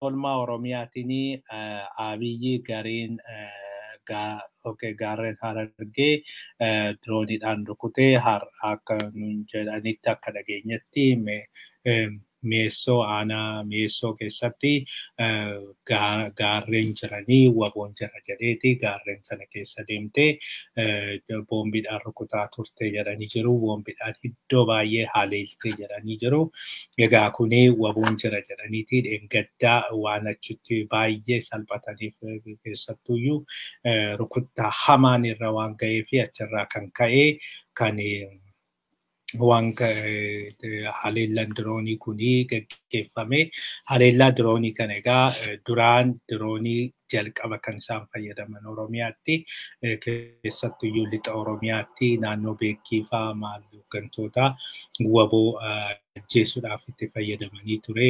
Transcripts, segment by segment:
Oolmaa Oromiyaatiin Abiyyi gareen gaarreen Harargee dirooniidhaan rukutee akka nuun jedhanitti, akka dhageenyetti, Meessoo, aanaa Meessoo keessatti gaarreen jiranii waboon jira jedheeti gaarreen sana keessa deemtee boombiidhaan rukutaa turte jedhanii jiru. Boombiidhaan iddoo baay'ee haleeltee jedhanii jiru. Egaa kuni waboon jira jedhaniiti dheengaddaa waan achitti baay'ee salphataniif, keessattuyyuu rukuttaa hamaan irra waan ga'ee fi achirraa kan ka'e kan waan haleellaan diroonii kunii gaggeeffame. Haleellaa diroonii kana egaa duraan diroonii jalqaba kan isaan fayyadaman Oromiyaatti, keessattuyyuu lixa Oromiyaatti naannoo Beekii fa'aa maal hooggantoota waboo ajjeesuudhaaf itti fayyadamanii ture.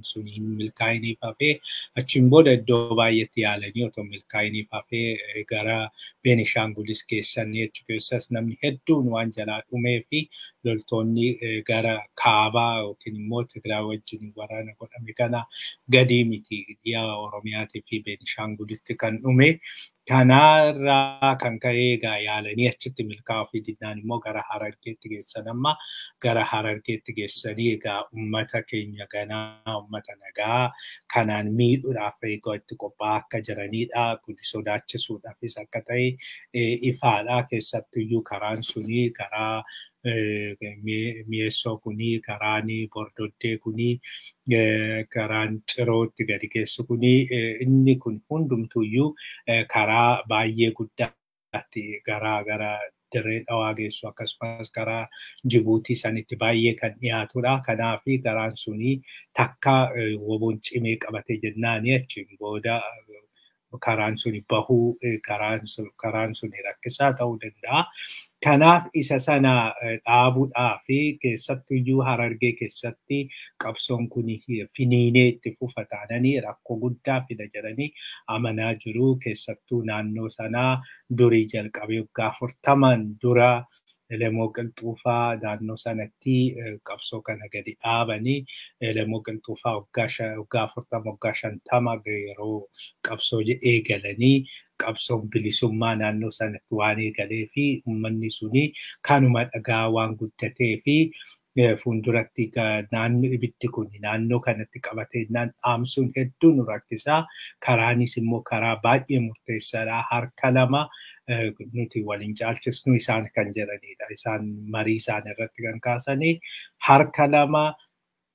Sun hin milkaa'iniif hafee, achiin booda iddoo baay'eetti yaalanii otoo milkaa'iniif hafee gara Beenishaangulis keessanii achi keessas namni hedduun waan jalaa dhumee fi loltoonni gara kaabaa yookiin immoo Tigraay wajjin waraana godhame kana gadii miti, dhiya Oromiyaatii fi Beenishaangulitti kan dhume. Kanarraa kan ka'e egaa yaalanii achitti milkaa'uu fi dinnaan immoo gara Harargeetti geessan. Amma gara Harargeetti geessanii egaa uummata keenya ganaa uummata nagaa kanaan miidhuudhaaf egaa itti qophaa'aa akka jiranidha. Kun sodaachisuudhaafis akka ta'e ifaadha. Keessattuyyuu karaan suni, karaa Mi'eessoo kuni, karaan Bordoddee kuni, karaan Cirootti gadi geessu kuni, inni kun hundumtuyyuu karaa baay'ee guddaatti gara Dirree Dhawaa geessu, akkasumas karaa Jibuutii sanitti baay'ee kan dhiyaatudha. Kanaaf karaan suni takka woboon cimee qabate jennaani achiin booda karaan suni bahuu karaan suni rakkisaa ta'uu danda'a. Kanaaf isa sana dhaabuudhaa fi keessattuyyuu Harargee keessatti qabsoon kun finiinee itti fufa taananii rakkoo guddaa fida jedhanii amanaa jiru. Keessattuu naannoo sanaa durii jalqabee waggaa 40n dura Elemoo Qilxuufaa naannoo sanatti qabsoo kana gadi dhaabanii, Elemoo Qilxuufaa waggaa 40, waggaa 50 yeroo qabsoo eegalanii qabsoon bilisummaa naannoo sanatti waan eegalee fi uummanni suni kanuma dhagaa waan guddatee fi fuulduratti naannoo ibiddi kun naannoo kanatti qabatee dhaamsuun hedduu nu rakkisaa. Karaanis immoo karaa baay'ee murteessaadha. Harka lama nuti waliin caalchisnu isaan kan jedhanidha. Isaan marii isaan irratti kan kaasanii harka lama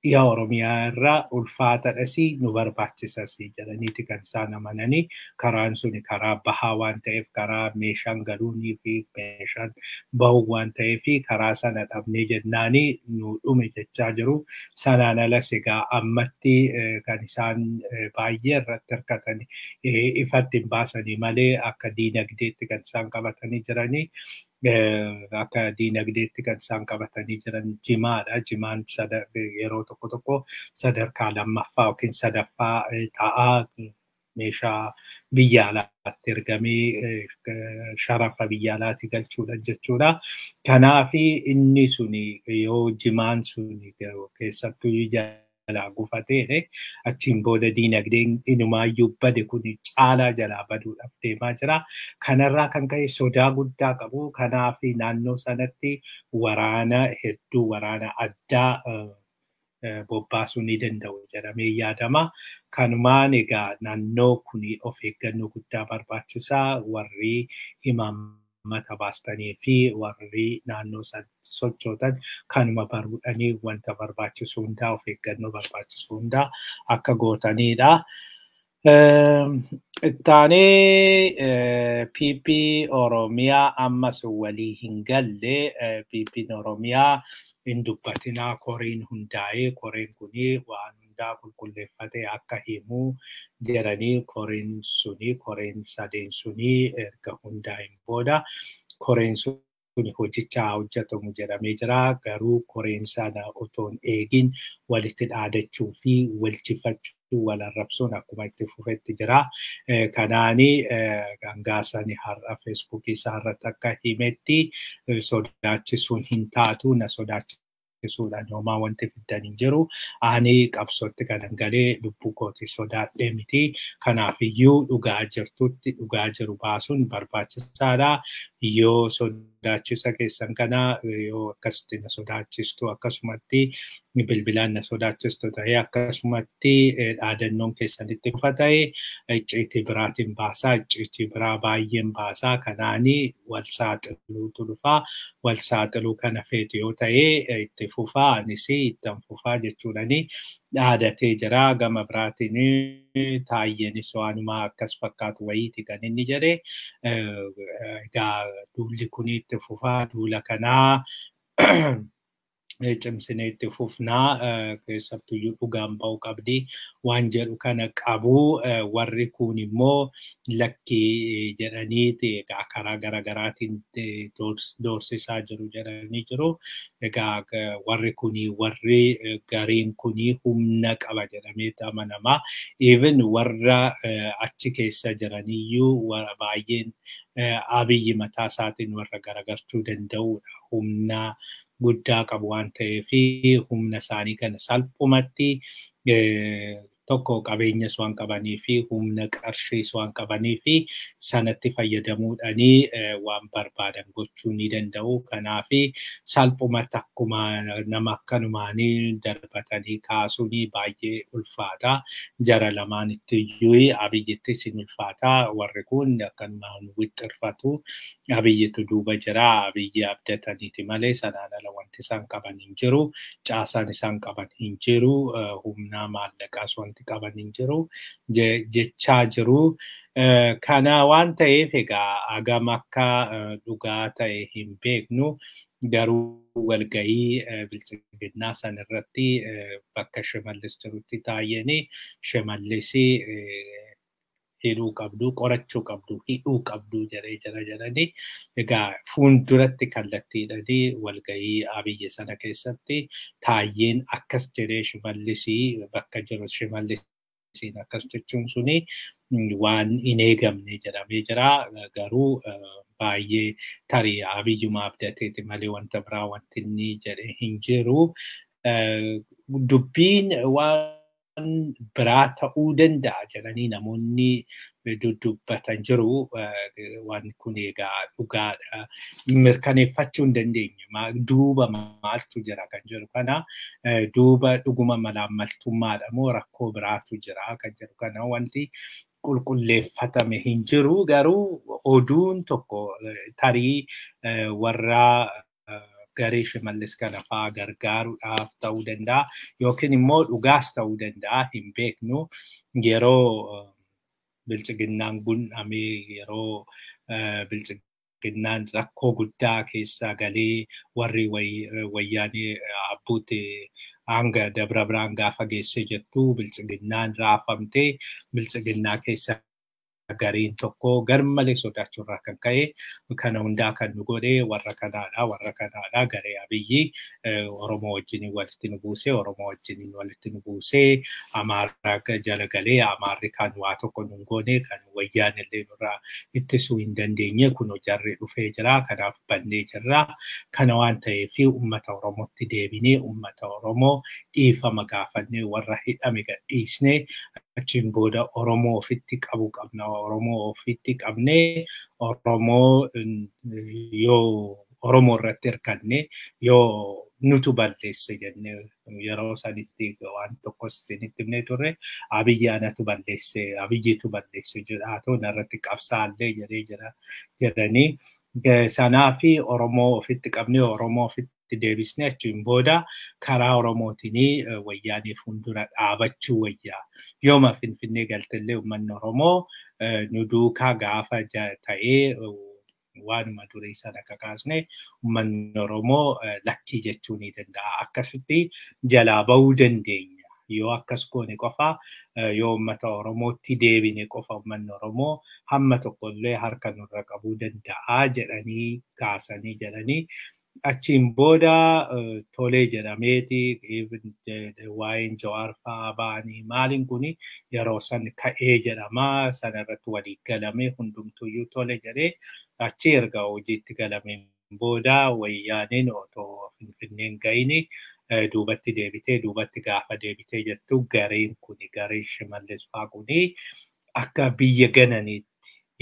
dhiha Oromiyaa irraa ulfaataadhas nu barbaachisas jedhaniiti kan isaan amananii. Karaan suni karaa bahaa waan ta'eef, karaa meeshaan galuunii fi meeshaan bahu waan ta'eef, karaa sana dhabnee jennaanii nu dhume jechaa jiru. Sanaan alas egaa ammatti kan isaan baay'ee irratti hirkatan ifatti hin baasanii malee akka diinagdeetti kan isaan qabatanii jiranii, akka diinagdeetti kan isaan qabatanii jiran jimaadha. Jimaan yeroo tokko tokko sadarkaa lammaffaa yookiin sadaffaa ta'aa, meeshaa biyya alaatti ergamee sharafa biyya alaatti galchuudha jechuudha. Kanaaf inni suni yoo jimaan suni keessattuu jalaa gufatee achiin booda diinagdeen inumaayyuu bade kun caalaa jalaa baduudhaaf deemaa jira. Kanarraa kan ka'e sodaa guddaa qabu. Kanaaf naannoo sanatti waraana hedduu, waraana addaa bobbaasuu ni danda'u jedhamee yaadama. Kanumaan egaa naannoo kun of eeggannoo guddaa barbaachisaa. Warri himaammata baastanii fi warri naannoo san sochootan kanuma baruudhanii wanta barbaachisu hundaa, of eeggannoo barbaachisu hundaa akka gootanidha. Ittaanee PP Oromiyaa ammas walii hin galle. PP Oromiyaa hin dubbatinaa, koreen hundaa'ee koreen kuni waan hundaa qulqulleeffatee akka himu jedhanii, koreen suni, koreen sadeen suni erga hundaa'een booda koreen sun hojicha hojjetamu jedhamee jira. Garuu koreen sana otoo hin eegin walitti dhaadachuu fi walchifachuu, wal arrabsuun akkuma itti fufetti jira. Kanaani Hangaasani har'a Feesbuukii isaa irratti akka himetti sodaachisuun hin taatu, na sodaachisuu Sodaachisuudhaan homaa wanti fiddan hin jiru. Ani qabsootti kanan galee lubbuu kootii sodaadhee miti. Kanaafiyyuu dhugaa jirtutti dhugaa jiru baasuun barbaachisaadha. Yoo sodaachisa keessan kana yoo akkasitti na sodaachistu, akkasumatti bilbilaan na sodaachistu ta'ee, akkasumatti dhaadannoon keessanitti dhufa ta'e, icciitii biraatiin baasaa, icciitii biraa baay'een baasaa, kanaanii wal saaxiluutu dhufaa. Wal saaxiluu kana feetu yoo ta'e itti fufaa, anis ittan fufaa jechuudhani dhaadatee jira. Gama biraatiin Taayyeenis waanuma akkas fakkaatu wayiiti kan inni jedhe. Egaa duulli kun itti fufaa, duula kanaa cimsinee itti fufnaa, keessattuyyuu dhugaan ba'uu qabdi waan jedhu kana qabu. Warri kun immoo lakkii jedhaniiti egaa karaa garaagaraatiin doorsisaa jiru jedhanii jiru. Egaa warri kuni, warri gariin kuni humna qaba jedhamee amanama. Even warra achi keessa jiraniyyuu baay'een Abiyyi mataa isaatiin warra garagalchuu danda'udha. Humna guddaa qabu waan ta'eef humna isaanii kana salphumatti, tokko qabeenyas waan qabanii fi humna qarshiis waan qabanii fi sanatti fayyadamuudhaanii waan barbaadan gochuu ni danda'u. Kanaaf salphumatti akkuma nama akkanumaanii darbatanii kaasuun baay'ee ulfaata. Jara lamaanitti iyyuu, Abiyyittis hin ulfaata. Warri kun akkanumaan wixxirfatu. Abiyyitu duuba jira. Abiyyi abdataniiti malee sanaan ala wanti isaan qaban hin jiru. Caasaan isaan qaban hin jiru. Humna maallaqaas wanti qaban hin jiru jechaa jiru. Kana waan ta'eef egaa hagam akka dhugaa ta'e hin beeknu, garuu walgahii bilchiginnaa san irratti bakka Shimallis jirutti taa'anii Shimallis hidhuu qabdu, qorachuu qabdu, hidhuu qabdu jedhee jira jedhanii, egaa fuulduratti kallattiidhanii walgahii Abiyyi sana keessatti Taayyeen akkas jedhee Shimallisii bakka jiru Shimallisiin akkas jechuun suni waan hin eegamne jedhamee jira. Garuu baay'ee tarii Abiyyuma abdateeti malee wanta biraa wanti inni jedhe hin jiru. Dubbiin waan biraa ta'uu danda'a jedhanii namoonni dubbatan jiru. Waan kun egaa dhugaadha. Mirkaneeffachuu hin dandeenye. Duuba maaltu jira kan jedhu kana, duuba dhuguma malaammaltummaadha moo rakkoo biraatu jira kan jedhu kana wanti qulqulleeffatame hin jiru. Garuu oduun tokko tarii warra garee Shimallis kana fa'aa gargaaruudhaaf ta'uu danda'a yookiin immoo dhugaas ta'uu danda'a, hin beeknu. Yeroo bilchiginnaan gun'amee, yeroo bilchiginnaan rakkoo guddaa keessa galee, warri wayyaanee abbuutti hanga Dabra Biraan gaafa geesse jettu bilchiginnaan raafamtee, bilchiginnaa keessa gariin tokko garmalee sodaachuurraa kan ka'e kana hundaa kan nu godhe warra kanaadha, warra kanaadha, garee Abiyyi Oromoo wajjin walitti nu buuse, Oromoo wajjin walitti nu buuse, Amaara jala galee, Amaarri kan waa tokko nu goone, kan wayyaan illee nurraa ittisuu hin dandeenye, kun jarri dhufee jira, kanaaf bannee jirra. Kana waan ta'eef uummata Oromootti deebinee uummata Oromoo dhiifama gaafannee, warra hidhame gadhiisnee, achiin booda Oromoo ofitti qabu qabna. Oromoo ofitti qabnee, Oromoo yoo Oromoo irratti hirkanne, yoo nutu balleesse jennee, yeroo sanitti waan tokkos isinitti himnee turre, Abiyyi anatu balleesse, Abiyyitu balleesse jedhaa ta'u narratti qabsaallee jedhee jira jedhanii, sanaa fi Oromoo ofitti qabnee, Oromoo ofitti deebisnee, achiin booda karaa Oromootiin wayyaanee fuuldura dhaabachuu wayyaa. Yooma Finfinnee galtellee uummanni Oromoo nu duukaa gaafa ta'ee, waanuma durii sana kakaasne, uummanni Oromoo lakkii jechuu ni danda'a. Akkasitti jalaa bahuu dandeenya. Yoo akkas goone qofa, yoo uummata Oromootti deebine qofa, uummanni Oromoo hamma tokkollee harka nurra qabuu danda'a jedhanii kaasanii jedhanii, achiin booda tolee jedhameeti waa'een Jawaar fa'aa ba'anii maaliin kuni yeroo san ka'ee jedhama. Sana irratti walii galamee hundumtuyyuu tole jedhee, achi erga hojiitti galameen booda wayyaaniin otoo Finfinneen gahini Duubatti deebitee, duubatti gaafa deebitee jettu, gareen kuni, gareen Shimallis fa'aa kuni akka biyya gananiitti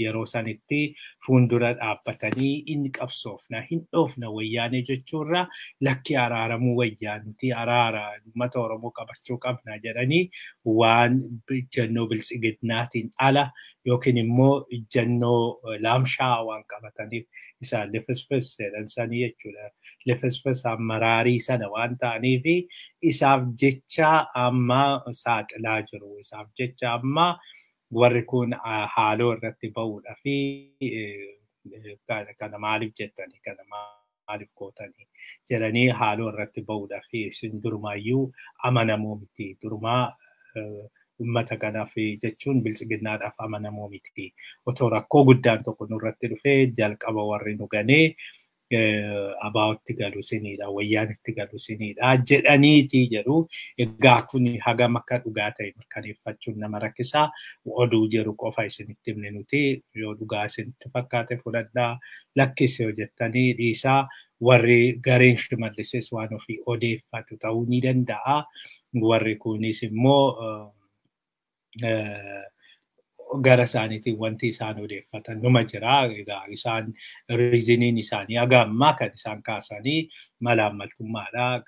yeroo sanitti fuuldura dhaabbatanii inni qabsoofna, hin dhoofna Wayyaanee jechuurra, lakki, araaramuu wayyaa, nuti araara uummata Oromoo qabachuu qabna jedhanii waan ijjannoo biltsiginnaatiin ala yookiin immoo ijjannoo laamshaa waan qabataniif, isaan lifisfis jedhan sanii jechuudha. Lifisfis ammaraarii sana waan ta'aniif isaaf jecha amma saaxilaa jiru. Isaaf jecha amma warri kun haaloo irratti ba'uudhaa fi kana maaliif jettanii, kana maaliif gootanii jedhanii haaloo irratti ba'uudhaa fi isin durumaayyuu amanamoo miti, durumaa uummata kanaaf jechuun biltsiginnaadhaaf amanamoo miti. Otoo rakkoo guddaan tokko nurratti dhufee jalqaba warri nu ganee abaa'otti galu siniidha, wayyaanitti galu siniidha jedhaniiti jedhu. Egaa kun hagam akka dhugaa ta'e mirkaneeffachuun nama rakkisaa. Oduu jedhu qofa isinitti himne nuti. Yoo dhugaa isinitti fakkaate fudhadhaa, lakkise yoo jettanii dhiisaa. Warri gareen Shimallisis waan ofii odeeffatu ta'uu ni danda'a. Warri kunis immoo gara isaaniitiin wanti isaan odeeffatan numa jira. Egaa isaan reasoniin isaanii haga ammaa kan isaan kaasanii malaammaltummaadha.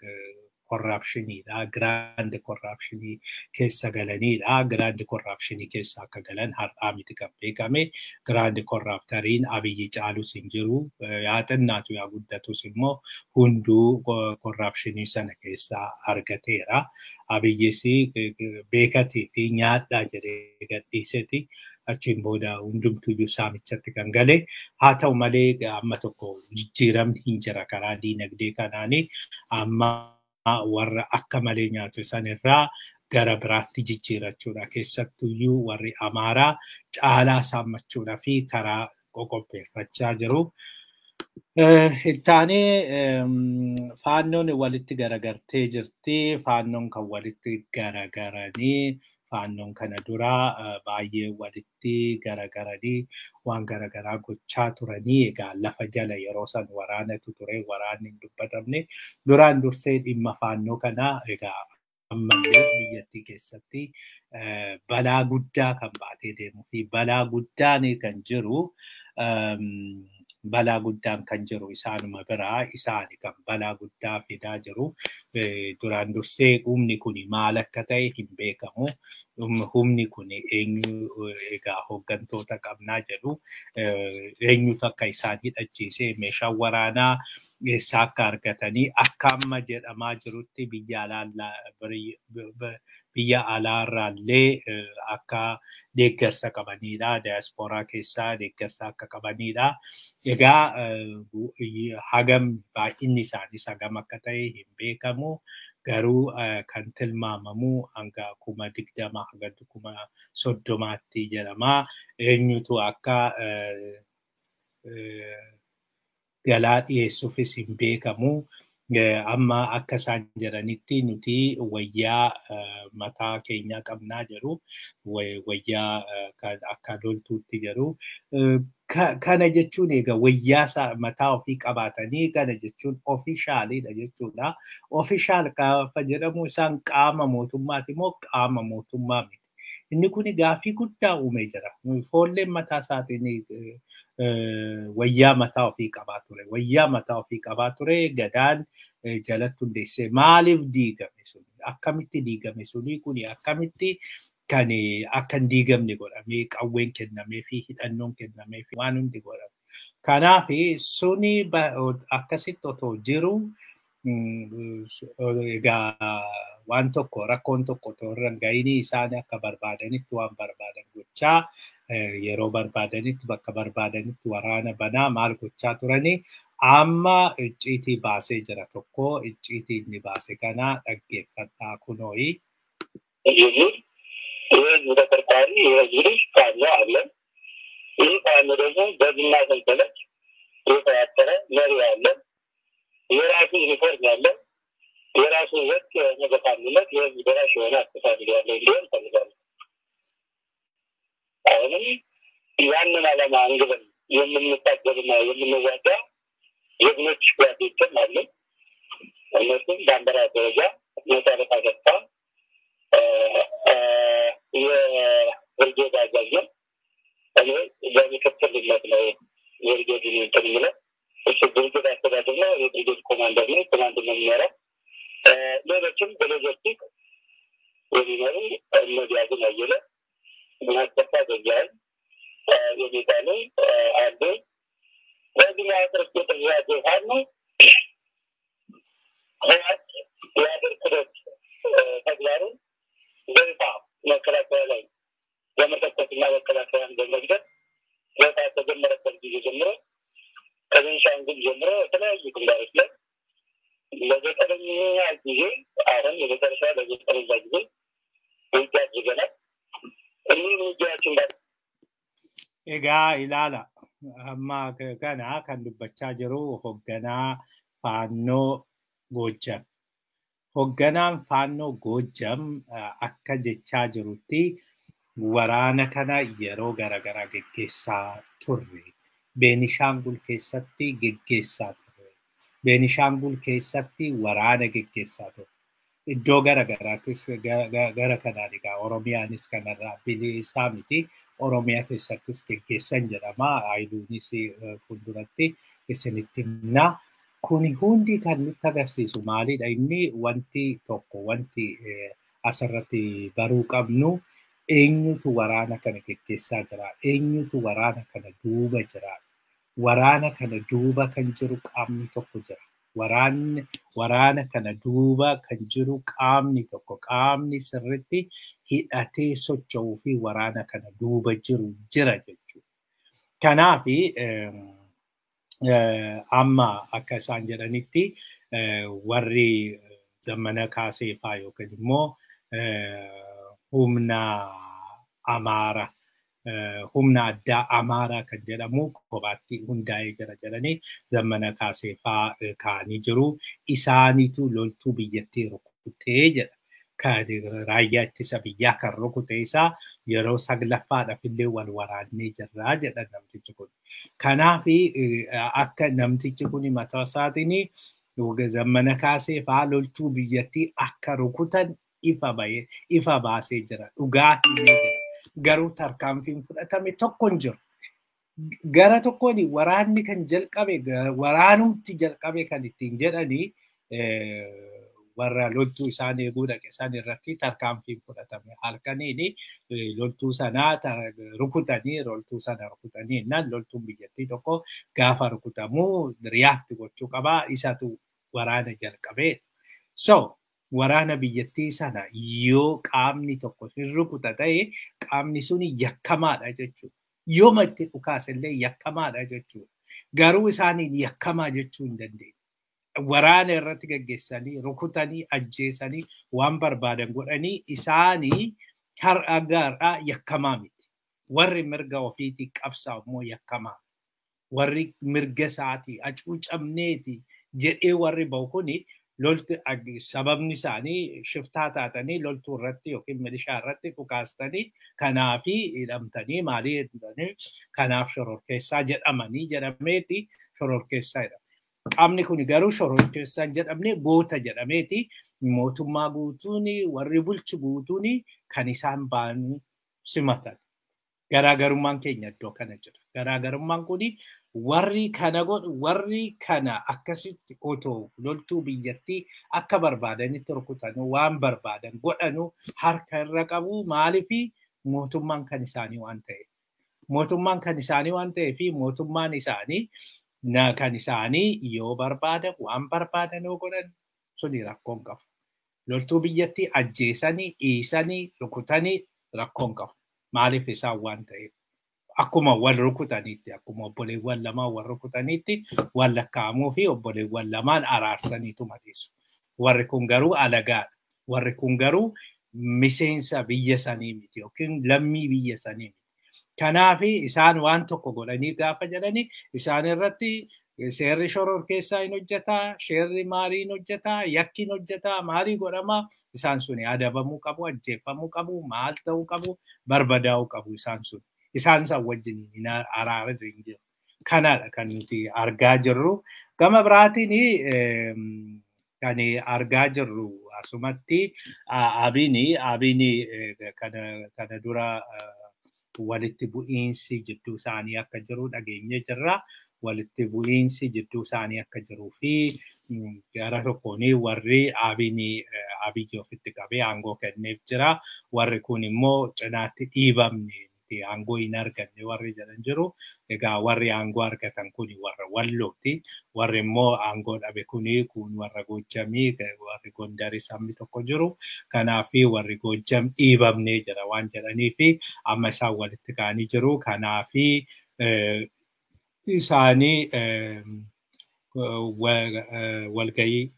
Corruptioniidha. Grand corruptionii keessa galaniidha. Grand corruptionii keessa akka galan har'aa miti kan beekame. Grand corruptoriin Abiyyi caalus hin jiru. Yaa xinnaatu yaa guddatus immoo hunduu corruptionii sana keessaa argateera. Abiyyis beekatii fi nyaadhaa jedhee gadhiiseti. Achiin booda hundumtuyyuu saamichatti kan gale. Haa ta'u malee amma tokko jijjiiramni hin jira karaa diinagdee kanaanii, amma warra akka malee nyaatu sanirraa gara biraatti jijjiirachuudha. Keessattuyyuu warri Amaaraa caalaa saammachuudhaa fi karaa qoqopheeffachaa jiru. Ittaanee faannoon walitti garagartee jirti. Faannoon kan walitti garagaranii, faannoon kana dura baay'ee walitti garagaranii waan garagaraa gochaa turanii. Egaa lafa jala yeroo san waraanatu ture, waraanni hin dubbatamne. Duraan dursee dhimma faannoo kana, egaa ammallee biyyattii keessatti balaa guddaa kan baatee deemuu fi balaa guddaan kan jiru, balaa guddaan kan jiru isaanuma biraa, isaani kan balaa guddaa fidaa jiru. Duraan dursee humni kun maal akka ta'e hin beekamu. Humni kun eenyu? Egaa hooggantoota qabnaa jedhu. Eenyutu akka isaan hidhachiise, meeshaan waraanaa eessaa akka argatanii, akka amma jedhamaa jirutti biyya alaarraallee akka deeggarsa qabanidha. Diyaaspooraa keessaa deeggarsa akka qabanidha. Egaa hagam baay'inni isaaniis hagam akka ta'e hin beekamu. Garuu kan tilmaamamu hanga 20,000 hanga 30,000tti jedhama. Eenyutu akka galaa dhiyeessuufis hin beekamu. Amma akka isaan jedhanitti nuti wayyaa mataa keenyaa qabnaa jedhu, wayyaa akka loltuutti jedhu. Kana jechuun egaa wayyaa mataa ofii qabaatanii kana jechuun officialiidha jechuudha. Official gaafa jedhamu isaan qaama mootummaati moo qaama mootummaa miti? Inni kun gaaffii guddaa uumee jira. Foolleen mataa isaatiin wayyaa mataa ofii qabaa ture. Wayyaa mataa ofii qabaa ture, gadaan jalatti hundeessee maaliif diigame suni? Akkamitti diigame suni? Kuni akkamitti kan akka hin diigamne godhamee, qawween kennamee fi hidhannoon kennamee fi waan hundi godhame? Kanaaf suni akkasitti otoo jiru, egaa waan tokko, rakkoon tokko otoo irra hin gahinii isaan akka barbaadanitti waan barbaadan gochaa, yeroo barbaadanitti bakka barbaadanitti waraana banaa maal gochaa turanii, amma icciitii baasee jira tokko. Icciitii inni baase kana dhaggeeffadhaa kunooyi. የህዝብ ተቆርቋሪ የህዝብ ልጅ ፋኖ አለ። ይህ ፋኖ ደግሞ በዝና ሰንሰለት የተዋቀረ መሪ አለ። የራሱ ዩኒፎርም ያለ፣ የራሱ ወጥ የሆነ በፋኖነት የህዝብ ደራሽ የሆነ አስተሳሰብ ያለው እንዲሆን ፈልጋለሁ። አሁንም ያንን ዓላማ አንግበን የምንታገልና የምንዋጋ ጀግኖች ጓዶችም አሉ። እነሱም በአመራር ደረጃ መቶ አለቃ ገታ የብርጌድ አዛዥ ነው። እኔ በምክትልነት ነው የብርጌድ እንትን የምለው። እሱ ብርጌድ አስተዳደር ነው፣ የብርጌድ ኮማንደር ነው፣ ኮማንድ ነው የሚመራው። ሌሎችም በሎጂስቲክ የሚመሩ እነ ዲያቆን አየለ፣ አሰፋ ገዛኸኝ የሚባሉ አሉ። በዚህ መዋቅር ውስጥ የተደራጀ ፋኖ ህወሓት የሀገር ክህደት ተግባሩን በይፋ መከላከያ ላይ በመተኮስና መከላከያን በመግደል በይፋ ከጀመረበት ጊዜ ጀምሮ ከቤንሻንጉል ጀምሮ የተለያዩ ግንባሮች ላይ ለዘጠነኛ ጊዜ አሁን የመጨረሻ ለዘጠነኛ ጊዜ ውጊያ አድርገናል። እኒህን ውጊያዎችን Egaa ilaala amma kana kan dubbachaa jiru hoogganaa faannoo Goojjam. Hoogganaan faannoo Goojjam akka jechaa jirutti waraana kana yeroo garaagaraa geggeessaa turre. Beenishaangul keessatti geggeessaa turre. Beenishaangul keessatti waraana geggeessaa turre. Iddoo garaagaraattis gara kanaan egaa Oromiyaanis kanarraa bilisaa miti. Oromiyaa keessattis geggeessan jedhama. Ayiduunis fuulduratti isinitti himna. Kuni hundi kan nutti agarsiisu maalidha? Inni wanti tokko wanti asirratti baruu qabnu eenyutu waraana kana geggeessaa jira? Eenyutu waraana kana duuba jira? Waraana kana duuba kan jiru qaamni tokko jira. Waraana kana duuba kan jiru qaamni tokko qaamni sirriitti hidhatee socho'uu fi waraana kana duuba jiru jira jechuudha. Kanaaf amma akka isaan jedhanitti warri Zammana Kaasee fa'aa yookiin immoo humna Amaaraa humna addaa Amaaraa kan jedhamu kophaatti hundaa'ee jira jedhanii Zammana Kaasee fa'aa kaa'anii jiru. Isaanitu loltuu biyyattii rukutee jedha. Kan raayyaa ittisa biyyaa kan rukute isaa yeroo saglaffaadhaaf illee wal waraannee jirra jedha namtichi kun. Kanaaf akka namtichi kun mataa isaatiin Zammana Kaasee fa'aa loltuu biyyattii akka rukutan ifa baasee jira. Dhugaa himee jira. Garuu tarkaanfiin fudhatame tokko hin jiru. Gara tokkoon waraanni kan jalqabe waraanumti jalqabe kan ittiin jedhanii warra loltuu isaan eeguu dhaqe isaan irratti tarkaanfiin fudhatame. Halkaniin loltuu sanaa rukutanii loltuu sana rukutanii innaan loltuun biyyattii tokko gaafa rukutamuu react gochuu qabaa isatu waraana jalqabee. So waraana biyyattii sana yoo qaamni tokko hin rukuta ta'e qaamni sun yakkamaadha jechuudha. Yooma itti dhukaas illee yakkamaadha jechuudha. Garuu isaaniin yakkamaa jechuu hin dandeenye. Waraana irratti geggeessanii rukutanii ajjeesanii waan barbaadan godhanii isaanii har'a gaarraa yakkamaa miti. Warri mirga ofiitii qabsaa'u immoo yakkamaa. Warri mirga isaatii hacuucamneeti jedhee warri bahu kuni loltu sababni isaanii shiftaa taatanii loltuu irratti yookiin milishaa irratti dhukaastanii kanaafi hidhamtanii maalii hidhamtanii kanaaf shororkeessaa jedhamanii jedhameeti shororkeessaa jedhama. Qaamni kun garuu shororkeessaa hin jedhamne goota jedhameeti mootummaa guutuun warri bulchu guutuun kan isaan ba'anii simatan. Garaagarummaan keenya iddoo kana jira. Garaagarummaan kun warri kana godhu warri kana akkasitti otoo loltuu biyyattii akka barbaadanitti rukutanu waan barbaadan godhanu harka irra qabu maaliifi mootummaan kan isaanii waan ta'eef. Mootummaan kan isaanii waan ta'eef mootummaan isaanii kan isaanii yoo barbaadan waan barbaadan yoo godhan suni rakkoon qabu. Loltuu biyyattii ajjeesanii dhiisanii rukutanii rakkoon qabu. Maaliif isaan waan ta'eef. Akkuma wal rukutaniitti akkuma obboleewwan lamaan wal rukutaniitti wal lakkaa'amuu fi obboleewwan lamaan araarsaniitu maleessu. Warri kun garuu alagaadha. Warri kun garuu miseensa biyya sanii miti yookiin lammii biyya sanii miti. Kanaaf isaan waan tokko godhanii gaafa jedhanii isaan irratti seerri shororkeessaa hin hojjetaa, seerri maarii hin hojjetaa, yakki hin hojjetaa, maarii godhamaa isaan suni adabamuu qabu, ajjeefamuu qabu, maal ta'uu qabu, barbadaa'uu qabu isaan sun. Isaan san wajjin hin araarri hin jiru. Kanadha kan nuti argaa jirru. Gama biraatiin Kan argaa jirru asumatti Abini kana dura walitti bu'iinsi jidduu isaanii akka jiru dhageenye jirra. Walitti bu'iinsi jidduu isaanii akka jiruu fi gara tokkoon warri Abini Abiyyi ofitti qabee aangoo kenneef jira. Warri kun immoo cinaatti dhiibamne, aangoo hin arganne warri jedhan jiru. Egaa warri aangoo argatan kun warra Wallooti. Warri immoo aangoo dhabe kuni kun warra Goojjamii, warri Gondaris hammi tokko jiru. Kanaafi warri Goojjam dhiibamnee jira waan jedhaniifi amma isaan walitti ka'anii jiru. Kanaafi isaanii walgahii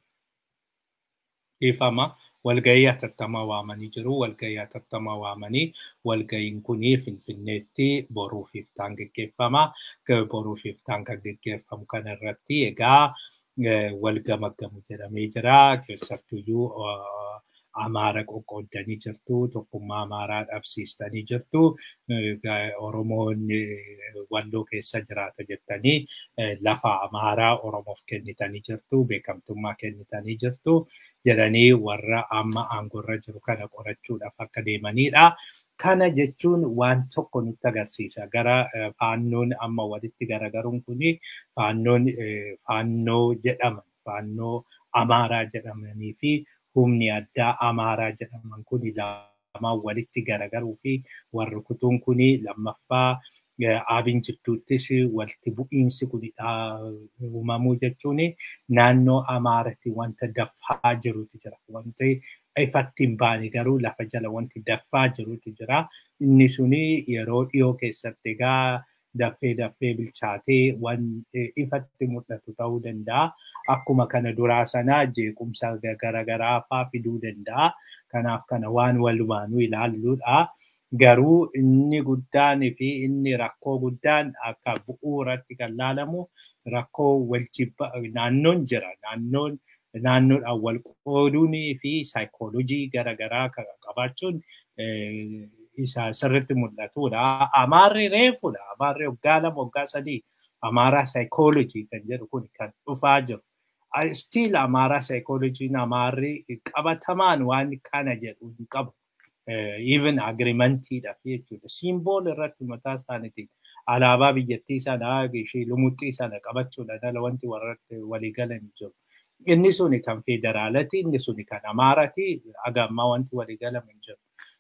dhiifama. Walgahii hatattamaa waamanii jiru. Walgahii hatattamaa waamanii, walgahiin kuni Finfinneetti boruuf iftaan geggeeffama. Boruuf iftaan kan geggeeffamu kana irratti egaa wal gamaggamu jedhamee jira. Keessattuyyuu Amaara qoqqooddanii jirtu, tokkummaa Amaaraa dhabsiistanii jirtu, Oromoon Walloo keessa jiraata jettanii lafa Amaaraa Oromoof kennitanii jirtu, beekamtummaa kennitanii jirtu jedhanii warra amma aangoorra jiru kana qorachuudhaaf akka deemanidha. Kana jechuun waan tokko nutti agarsiisa. Gara faannoon amma walitti garagaruun kuni faannoon faannoo jedhaman, faannoo Amaaraa jedhamanii fi humni addaa Amaaraa jedhaman kun lamaan walitti garagaruu fi warri kutuun kun, lammaffaa Abiin jidduuttis walitti bu'iinsi kun uumamuu jechuun naannoo Amaaratti wanta daffaa jirutu jira. Wanti ifatti hin baane garuu lafa jala wanti daffaa jirutu jira. Inni suni yeroo dhiyoo keessatti egaa daffee daffee bilchaatee waan ifatti mul'atu ta'uu danda'a. Akkuma kana duraa sana jeequmsa garaagaraa fa'aa fiduu danda'a. Kanaaf kana waan walumaanuu ilaalluudha. Garuu inni guddaan fi inni rakkoo guddaan akka bu'uuratti kan laalamu rakkoo wal jibba naannoon jira. Naannoon naannoodhaan wal qooduunii fi saayikoolojii garaagaraa qabaachuun isa sirriitti mul'atudha. Amaarri reefudha. Amaarri waggaa 2, waggaa 3 Amaaraa saayikoolojii kan jedhu kun kan dhufaa jiru. Still Amaaraa saayikoolojiin Amaarri qabatamaan waan kana jedhu hin qabu. Even agreementiidhaaf jechuudha. Symbol irratti mataa isaaniitiin alaabaa biyyattii sanaa ishee lumuxxii sana qabachuudhaan ala wanti warratti walii galan jiru. Inni suni kan federaalati, inni suni kan Amaarati, haga ammaa wanti walii galamu hin jiru.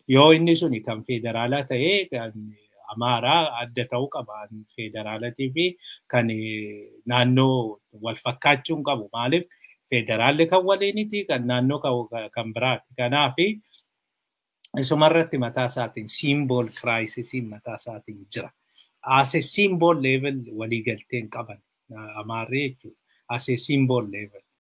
Yoo inni suni kan federaalaa ta'ee, kan Amaaraa adda ta'uu qaba. Federaalatii fi kan naannoo wal fakkaachuu hin qabu. Maaliif? Federaalli kan waliiniti, kan naannoo kan biraati. Kanaafi isumarratti mataa isaatiin symbol crisisiin mataa isaatiin jira. As a symbol level waliigaltee hin qaban Amaarri jechuudha. As a symbol level.